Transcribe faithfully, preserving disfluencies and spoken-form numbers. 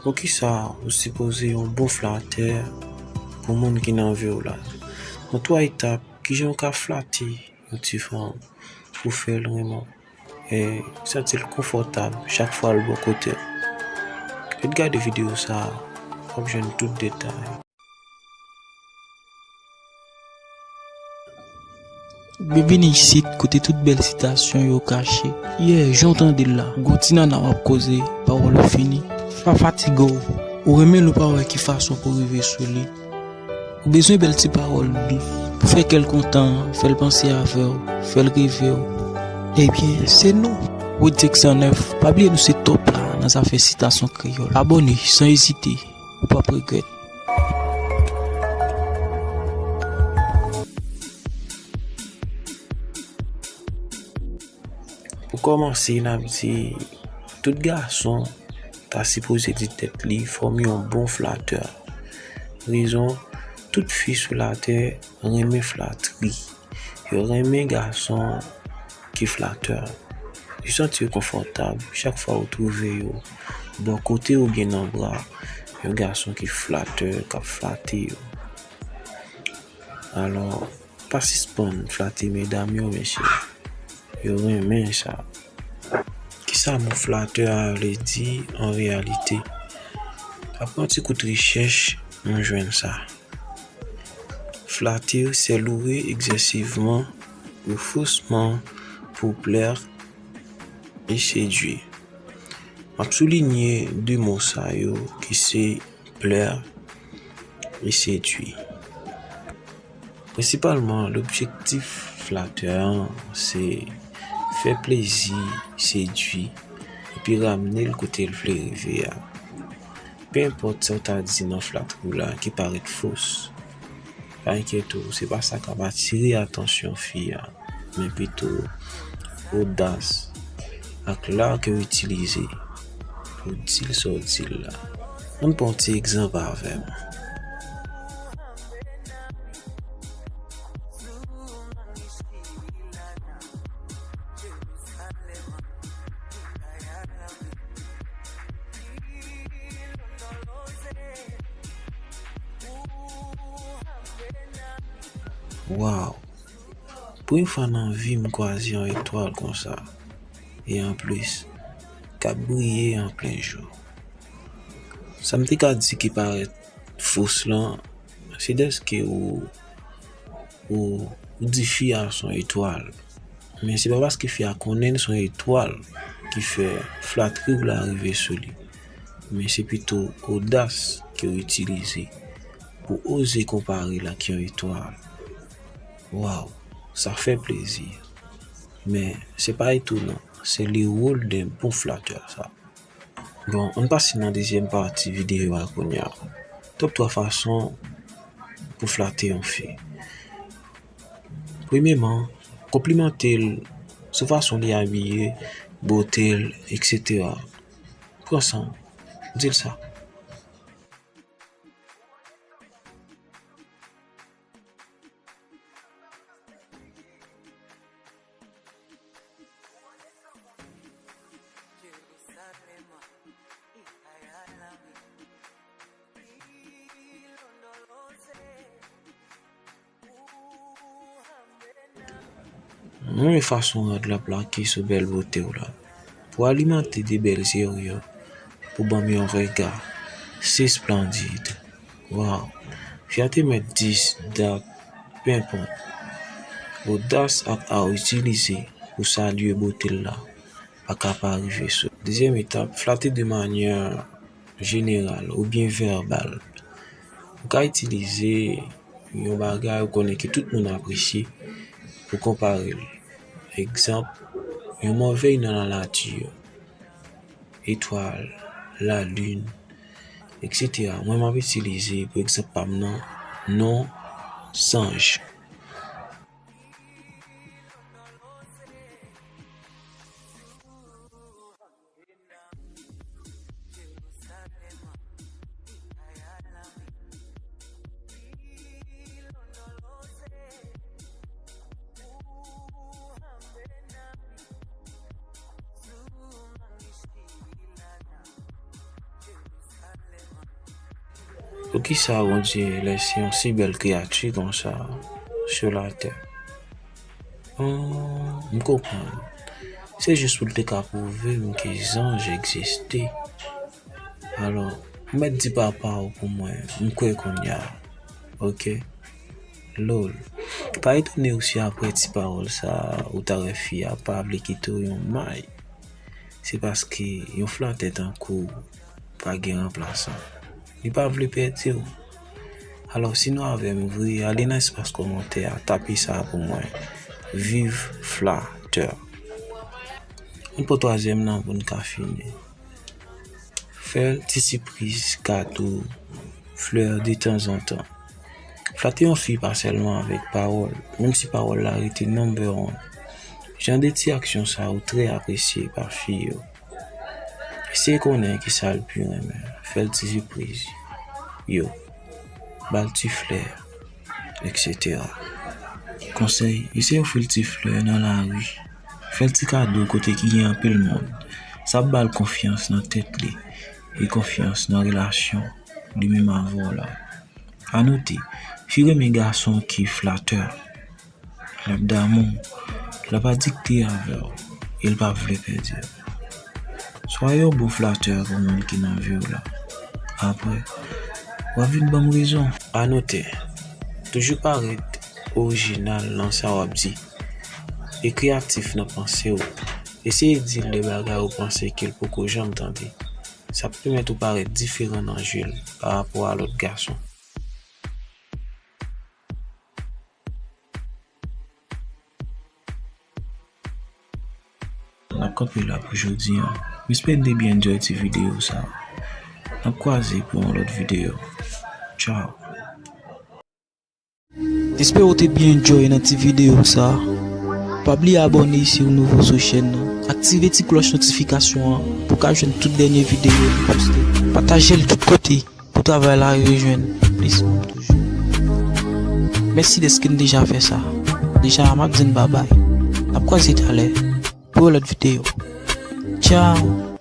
Poukisa ou sipoze yon bon flatè pou moun ki nan vi w la? Nan twa etap, kijan w ka flate yon ti fanm pou fè l renmen w e santi l konfòtab chak fwa l bò kote w? Ret gade videyo sa a, w ap jwenn tout detay. Byenvini isit, kote tout bèl sitasyon yo kache. Yeah, jan w tande l la, gon ti nana w ap koze, pawòl ou fini. Pa fatige w, ou renmen l ou pa wè ki fason pou rive sou li. Ou bezwen bèl ti pawòl dous pou fè kè l kontan, fè l panse avè w, fè l reve w. Ebyen, se nou. Wid Six cent neuf, pa bliye nou se top la nan zafè sitasyon kreyòl. Abòne san ezite, ou p ap regrèt. Pou kòmanse, n ap di tout gason ta sipoze di tèt li fò m yon bon flatè. Rezon, tout fi sou latè renmen flatri. Yo renmen gason ki flatè. Yo santi yo konfòtab chak fwa yo twouve yo bò kote oubyen nan bra yon gason ki flatè, k ap flate yo. Alò, pa sispann flate medam yo, mesye. Yo renmen sa. Kisa mo flatè a vle di an reyalite? Apre yon ti kout rechèch, nou jwenn sa. Flatter, c'est louer excessivement ou faussement pour plaire et séduire. M ap soulinye de mo sa yo ki se plaire e sedui. Prensipalman, lobjektif flatè an se fè plezi, sedui, epi ramne l kote l vle rive a. Penpòt sa w ta di nan flatri w la ki parèt fos, pa enkyete w, se pa sa k ap atire atansyon fi a, men pito odas ak la ke w itilize pou w di l sa w di l la. Ann pran yon ti egzanp avè m. Waw! Premye fwa nan vi m kwaze yon etwal konsa. E anplis, k ap briye an plen jou. Sa m te ka di ki parèt fos lan, se dèske ou, ou, ou di fi a se yon etwal. Men se pa paske fi a konnen l se yon etwal ki fè flatri w la rive sou li. Men se pito odas ke w itilize pou oze konpare l ak yon etwal. Waw, sa fè plezi. Men se pa etonan, se le wòl de bon flatè sa. Bon, ann pase nan dezyèm pati videyo a kounye a. Top twa fason pou flate yon fi. Premyeman, konplimante l sou fason li abiye, bote l, etsetera. Pran san w, di l sa. Mwen renmen fason rad la plake sou bèl bote w la. Pou alimante de bèl zye w yo, pou ban m yon rega. Se splandid. Waw. Fi a te mèt dis, dat, penpòt. Odas ak a w itilize pou salye bote l la pa ka pa rive sou. Dezyèm etap, flate de manyè jeneral oubyen vèbal. Ou ka itilize yon bagay ou konnen ke tout moun apresye pou konpare l. Egzanp, yon mèvèy nan lanati, etwal, lalin, etsetera. Mwen, m ap itilize, pou egzanp pa m nan, non, sanj. Poukisa Bondye lèse yon si bèl kreyati konsa sou latè? Oh, m konprann. Se jis pou l te ka pwouve m ke zanj egziste. Alò, ou mèt di papa w pou mwen, m kwè kounye a. Oke? Lol. Pa etone w si apre ti pawòl sa a, ou ta wè fi a pa vle kite w yon may. Se paske yon flatè tankou w pa gen ranplasan. Li pa vle pèdi w. Alò, si nou avè m vre, ale nan espas kòmantè a, tape sa pou mwen. Viv flatè. Ann pran twazyèm nan pou n ka fini. Fè l ti sipriz, kado, flè detanzantan. Flate yon fi pa sèlman avèk pawòl, menm si pawòl la rete number one. Jan de ti aksyon sa yo trè apresye pa fi yo. Eseye konnen kisa l pi renmen, fè l ti sipriz yo, ba l ti flè, etsetera. Konsèy, eseye ofri l ti flè nan lari, fè l ti kado kote ki gen anpil moun. Sa ap ba l konfyans nan tèt li e konfyans nan relasyon li menm avè w la. Anote, fi renmen gason ki flatè. L ap damou w, l ap adikte avè w, e l pa vle pèdi w. Swa yon bon flatè pou moun ki nan vi w la. Apre, w ap vin ban m rezon. Anote, toujou parèt orijinal nan sa w ap di e kreyatif nan panse w. Eseye di l de bagay ou panse ke l poko janm tande. Sa ap pèmèt ou parèt diferan nan je l pa rapò a lòt gason. N ap kanpe la pou jodi a. M espere n te byen enjoy ti videyo sa. N ap kwaze pou yon lòt videyo. Tchao. M espere w te byen enjoy nan ti videyo sa. Pa bliye abòne si w nouvo sou chèn nan. Aktive ti klòch notifikasyon an pou w ka jwenn tout dènye videyo nou poste. Pataje l tout kote pou travay la rive jwenn plis moun toujou. Mèsi dèske n deja fè sa. Deja, m ap di n babay. N ap kwaze talè pou yon lòt videyo. Tchao!